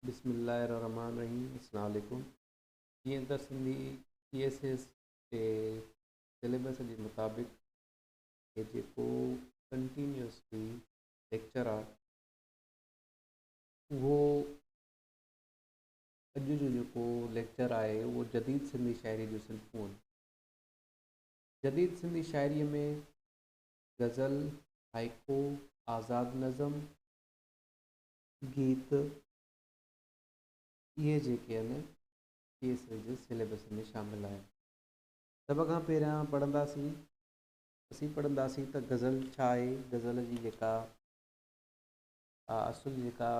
بسم الله الرحمٰن الرحيم اسلام عليڪم جيئن ته سنڌي سي ايس ايس جي سليبس جي مطابق هي جيڪو ڪنٽينيوسلي ليڪچر آ اهو اڄ جو جيڪو ليڪچر آهي اهو جديد سنڌي شاعري جون صنفون آهن. جديد سنڌي شاعري ۾ غزل، هائيڪو، آزاد نظم، گيت اهي جيڪي آهن سي ايس ايس جي سليبس ۾ شامل آهن. سڀ کان پهريان پڙهنداسين اسين پڙهنداسين ته غزل ڇا آهي غزل جي جيڪا اصل جيڪا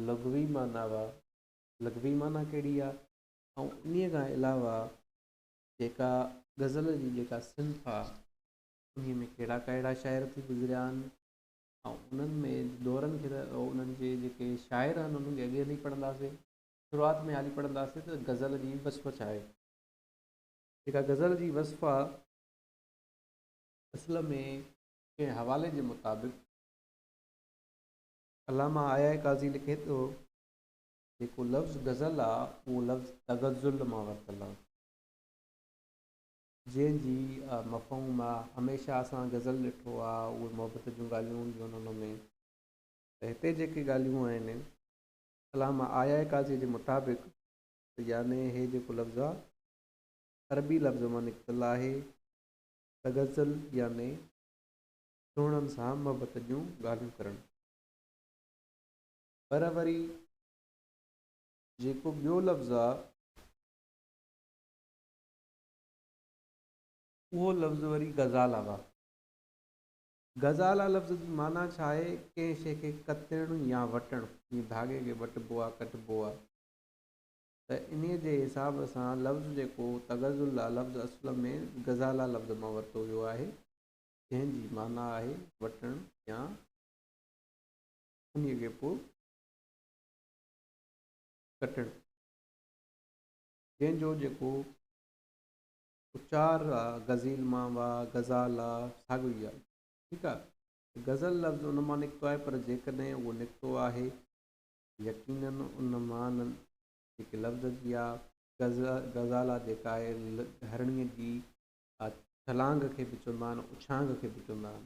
لغوي معنيٰ آ لغوي معنيٰ ڪهڙي آ ۽ انهي کان علاوه جيڪا غزل جي جيڪا صنف آ انهي ۾ ڪهڙا ڪهڙا شاعر ٿي گذريا آهن ۽ انهن ۾ دورن کي ته انهن جي جيڪي شاعر آهن انهن کي اڳي هلي پڙهنداسين. شروعات ۾ حالي پڙهنداسين ته غزل جي وصف ڇا آهي. جيڪا غزل جي وصف آهي اصل ۾ ڪنهن حوالي جي مطابق علامه آء آء قاضي لکي ٿو جيڪو لفظ غزل آهي اهو لفظ تغزل مان ورتل آهي. جنهن جي مفهوم آ. هميشه اسان غزل ڏٺو آ، اهي محبت جون ڳالهيون هونديون آهن ان ۾. ته هتي جيڪي ڳالهيون آهن علامه آء آء قاضيء جي مطابق ته يعني هي جيڪو لفظ آ عربي لفظ مان نڪتل آهي تغزل يعني سهڻن سان محبت جون ڳالهيون ڪرڻ. پر وري جيڪو ٻيو لفظ آ. اهو لفظ وري غزاله هئا. غزاله لفظ جي معنيٰ ڇا آهي؟ ڪنهن شيء کي ڪتڻ يا وٽڻ، جيئن ڌاڳي کي وٽبو آهي، ڪٽبو آهي. ته انهيء جي حساب سان لفظ جيڪو تغزل آهي، لفظ اصل ۾ غزاله لفظ مان ورتو ويو آهي، جنهن جي معنيٰ آهي وٽڻ يا انهيء کي پوء ڪٽڻ. جنهن جو جيڪو اچار آ غزيل مان وا غزال آ ساڳيو ئي آ ٺيڪ آ غزل لفظ ان مان نڪتو آهي پر جيڪڏهن اهو نڪتو آهي يقينن ان مان جيڪي لفظ جي آ غزالا جيڪا آهي هرڻيء جي ڇلانگ کي به چوندا آهن اڇانگ کي به چوندا آهن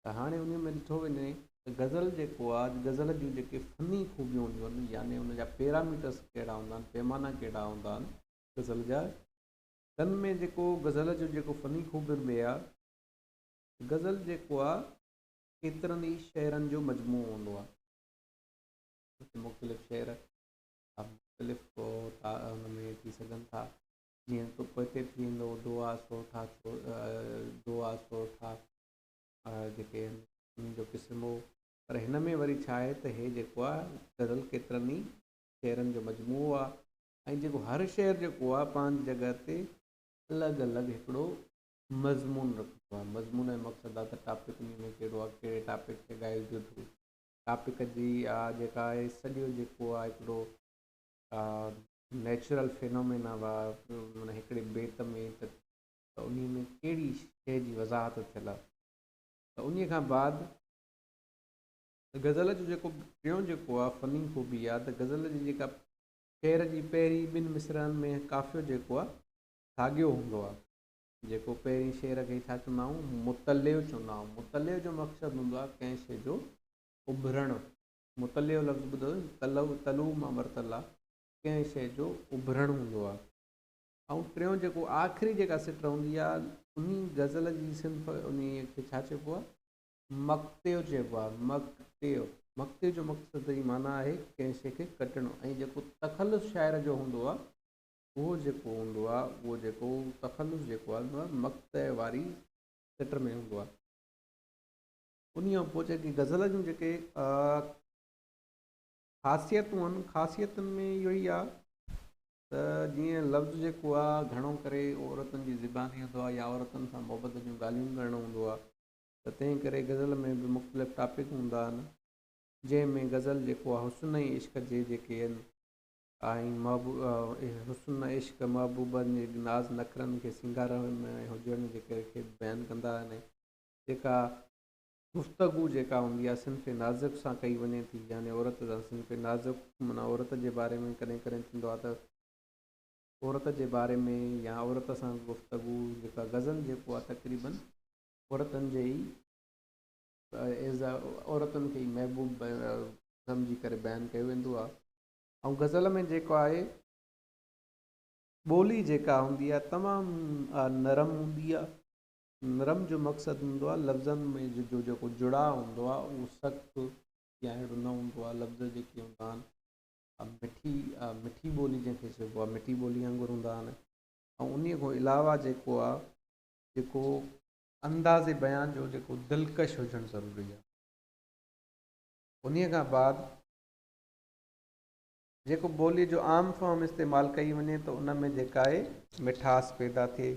ته هاڻي ان ۾ ڏٺو وڃي ته غزل جيڪو آ غزل جون جيڪي فني خوبيون هونديون آهن يعني ان جا پيراميٽرس ڪهڙا هوندا آهن پيمانا ڪهڙا هوندا آهن غزل جا تن ۾ جيڪو غزل جو جيڪو فني خوبين ۾ آ غزل جيڪو آ ڪيترن ئي شعرن جو مجموعو هوندو آ مختلف شعر مختلف ان ۾ ٿي سگهن ٿا جيئن ته پوئتي ٿي ويندو دوها سورٺا دوها سورٺا جيڪي آهن انهن جو قسم هو پر هن ۾ وري ڇا آهي ته هي جيڪو آهي غزل ڪيترن ئي شعرن جو مجموعو آهي ۽ جيڪو هر شعر جيڪو آهي پنهنجي جڳهه تي الڳ الڳ هڪڙو مضمون رکندو آهي مضمون جو مقصد آهي ته ٽاپڪ انهي ۾ ڪهڙو آهي ڪهڙي ٽاپڪ تي ڳائجي ٿو ٽاپڪ جي جيڪا آهي سڄو جيڪو آهي هڪڙو نيچرل فينومينا آهي معنيٰ هڪڙي بيت ۾ ته ته انهي ۾ ڪهڙي شيء جي وضاحت ٿيل آهي ته انهي کان بعد غزل جو جيڪو ٽيون جيڪو آهي فني خوبي آهي ته غزل جي جيڪا شعر جي پهرين ٻن مصرعن ۾ قافيو جيڪو آهي ساڳيو هوندو آهي جيڪو پهرين شعر کي ڇا چوندا آهيون مطلع چوندا آهيون مطلع جو مقصد هوندو آهي ڪنهن شيء جو اڀرڻ مطلع لفظ ٻڌو طلع طلوع مان ورتل آهي ڪنهن شيء جو اڀرڻ هوندو آهي ۽ ٽيون جيڪو آخري جيڪا سٽ هوندي آهي انهي غزل جي صنف انهي کي ڇا چئبو آهي؟ مقطعو چئبو آهي مقطعو مقطعي جو مقصد جي معنيٰ آهي ڪنهن شيء کي ڪٽڻ ۽ جيڪو تخلص شاعر جو هوندو آهي اهو جيڪو هوندو آهي اهو جيڪو تخلص جيڪو آهي مقطع واري سٽ ۾ هوندو آهي انهي کان پوء جيڪي غزل جون جيڪي خاصيتون آهن خاصيتن ۾ اهو ئي آهي ته جيئن لفظ جيڪو آ گهڻو ڪري عورتن جي زباني هوندو آ يا عورتن سان محبت جون ڳالهيون ڪرڻ هوندو آ ته تنهن ڪري غزل ۾ به مختلف ٽاپڪ هوندا آهن جنهن ۾ غزل جيڪو آ حسن ۽ عشق جي جيڪي آهن ۽ حسن عشق محبوبن جي ناز نخرن کي سينگارڻ ۾ هجڻ جي ڪري کي بيان ڪندا آهن جيڪا گفتگو جيڪا هوندي آهي صنف نازڪ سان ڪئي وڃي ٿي يعني عورت سان صنف نازڪ معنيٰ عورت جي باري ۾ ڪڏهن ڪڏهن ٿيندو آهي ته عورت جي باري ۾ يا عورت سان گفتگو جيڪا غزل جيڪو آهي تقريبن عورتن جي ئي عورتن کي ئي محبوب سمجهي ڪري بيان ڪيو ويندو آهي ۽ غزل ۾ جيڪو آهي ٻولي جيڪا هوندي آهي تمام نرم هوندي آهي. نرم جو مقصد هوندو آهي لفظن ۾ جو جيڪو جڙاء هوندو آهي اهو سخت يا اهڙو نه هوندو آهي لفظ جيڪي هوندا آهن مٺي مٺي ٻولي جنهن کي چئبو آهي مٺي ٻولي وانگر هوندا آهن ۽ انهي کان علاوه جيڪو آهي جيڪو انداز بيان جو جيڪو دلڪش هجڻ ضروري آهي انهي کان بعد جيڪو ٻولي جو عام فهم استعمال ڪئي وڃي ته ان ۾ جيڪا آهي مٺاس پيدا ٿئي.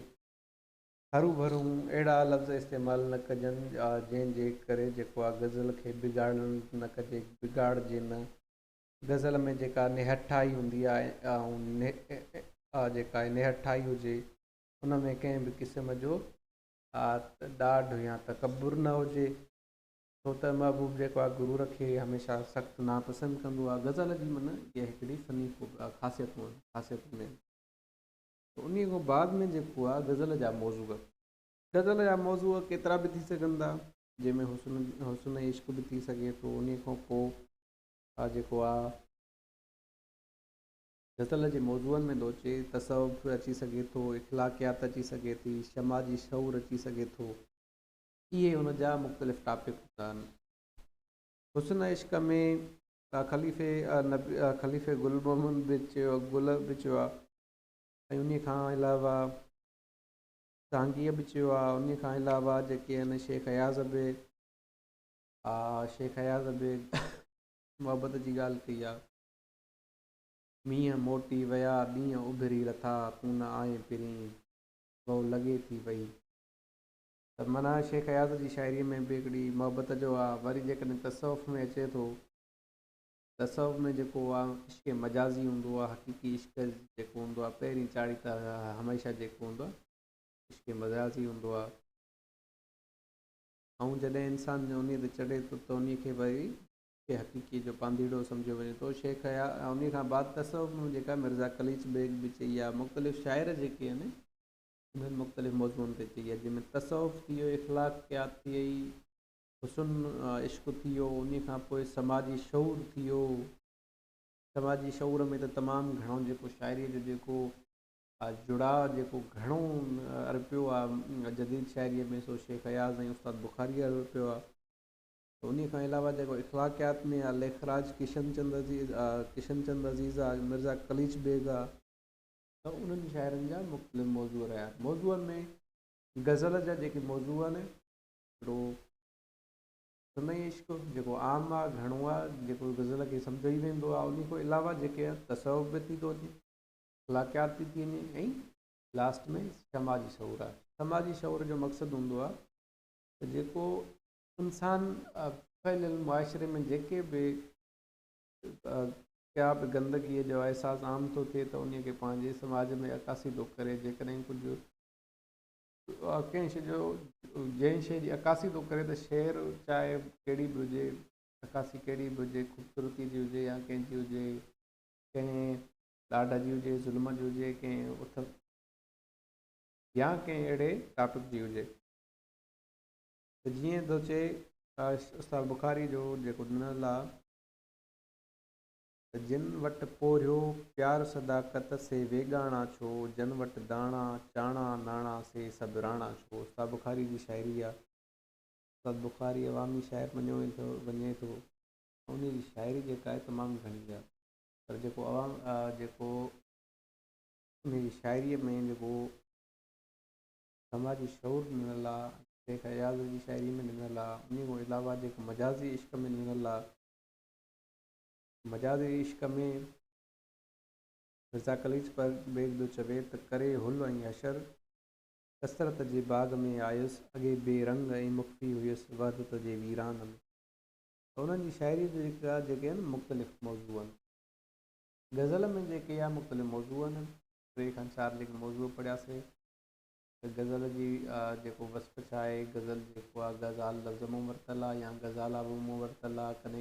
هروڀرو اهڙا لفظ استعمال نه ڪجن جنهن جي ڪري جيڪو آ غزل کي بگاڙڻ نه ڪجي بگاڙجي نه. غزل ۾ جيڪا نهٺائي هوندي آهي ۽ جيڪا نهٺائي هجي ان ۾ ڪنهن به قسم جو ڏاڍ يا تڪبر نه هجي ڇو ته محبوب جيڪو آ غرور کي هميشه سخت ناپسند ڪندو آ. غزل جي معنيٰ اها هڪڙي فني خاصيتون آهن خاصيتن ۾ ته انهيء کان بعد ۾ جيڪو آهي غزل جا موضوع. غزل جا موضوع ڪيترا به ٿي سگهن ٿا، جنهن ۾ حسن حسن ۽ عشق به ٿي سگهي ٿو، انهيء کان پوء جيڪو آهي غزل جي موضوعن ۾ ٿو اچي، تصوف اچي سگهي ٿو، اخلاقيات اچي سگهي ٿي، سماجي شعور اچي سگهي ٿو، اهي ان جا مختلف ٽاپڪ هوندا آهن. حسن ۽ عشق ۾ خليفي خليفي گل محمد به چيو گل به چيو آهي. ۽ انهي کان علاوه سانگيء به چيو آهي انهي کان علاوه جيڪي آهن شيخ اياز به شيخ اياز به محبت جي ڳالهه ڪئي آهي. مينهن موٽي ويا ڏينهن اڀري لٿا تون نه آئين پرين وئو لڳي ٿي وئي ته معنيٰ شيخ اياز جي شاعريء ۾ به هڪڙي محبت جو آهي وري جيڪڏهن تصوف ۾ اچي ٿو تصوف ۾ جيڪو آ عشق مجازي هوندو آ حقيقي عشق جيڪو هوندو آ پهرين چاڙهي ته هميشه جيڪو هوندو آ عشق مجازي هوندو آ ۽ جڏهن انسان انهي تي چڙهي ٿو ته انهي کي وري عشق حقيقي جو پانڌيئڙو سمجهيو وڃي ٿو شيخ اياز انهي کان بعد تصوف ۾ جيڪا مرزا قليچ بيگ به چئي آ مختلف شاعر جيڪي آهن انهن مختلف موضوعن تي چئي آ جنهن ۾ تصوف ٿي ويو اخلاقيات ٿي وئي حسن عشق ٿي ويو، انهيء کان پوء سماجي شعور ٿي ويو. سماجي شعور ۾ ته تمام گهڻو جيڪو شاعريء جو جيڪو جڙاء جيڪو گهڻو ارپيو آ جديد شاعريء ۾ سو شيخ اياز ۽ استاد بخاريء ارپيو آ. ته انهيء کان علاوه جيڪو اخلاقيات ۾ آ ليکراج ڪشن چند عزيز آ، ڪشن چند عزيز آ، مرزا قليچ بيگ آ. ته انهن شاعرن جا مختلف موضوع رهيا. موضوعن ۾ غزل جا جيڪي موضوع آهن. هڪڙو سنئين عشق جيڪو عام آ، گهڻو آ، جيڪو غزل کي سمجهيو ئي ويندو آ، انهي کان علاوه جيڪي تصوف به ٿي ٿو اچي، اخلاقيات به ٿي وڃي ۽ لاسٽ ۾ سماجي شعور آ. سماجي شعور جو مقصد هوندو آ ته جيڪو انسان ڦهليل معاشري ۾ جيڪي به ڪا به گندگيء جو احساس عام ٿو ٿئي ته انهي کي پنهنجي سماج ۾ عڪاسي ٿو ڪري، جيڪڏهن ڪجهه ڪنهن شيء جو جنهن شيء جي عڪاسي ٿو ڪري ته شعر چاهي ڪهڙي به هجي عڪاسي ڪهڙي به هجي خوبصورتي جي هجي يا ڪنهن جي هجي ڪنهن ڏاڍ جي هجي ظلم جي هجي ڪنهن اٿ يا ڪنهن اهڙي ٽاپڪ جي هجي ته جيئن ٿو چئي استاد بخاري جو جيڪو ڏنل آ ته جن وٽ پورهيو، پيار صداقت، سي ويڳاڻا ڇو، جن وٽ داڻا، چاڻا، ناڻا، سي سڀ راڻا ڇو. استاد بخاري جي شاعري آ. استاد بخاري عوامي شاعر مڃيو وڃي ٿو ۽ انهي جي شاعري جيڪا آهي تمام گهڻي آ پر جيڪو عوام جيڪو انهي جي شاعري ۾ جيڪو سماجي شعور ڏنل آ شيخ اياز جي شاعري ۾ ڏنل آ انهي کان علاوه جيڪو مجازي عشق ۾ ڏنل آ مجازي عشق ۾ مرزا قليچ بيگ ٿو چوي ته ڪري هل ۽ حشر ڪثرت جي باغ ۾ آيس، اڳي بي رنگ ۽ مخفي هيس وحدت جي ويران ۾. ته انهن جي شاعريء جو جيڪا جيڪي آهن مختلف موضوع آهن. غزل ۾ جيڪي آهي مختلف موضوع آهن. ٽي کان چار جيڪي موضوع پڙهياسي. ته غزل جي جيڪو وصف ڇا آهي، غزل جيڪو آهي غزال لفظ مان ورتل آهي يا غزالا مان ورتل آهي، ڪڏهن.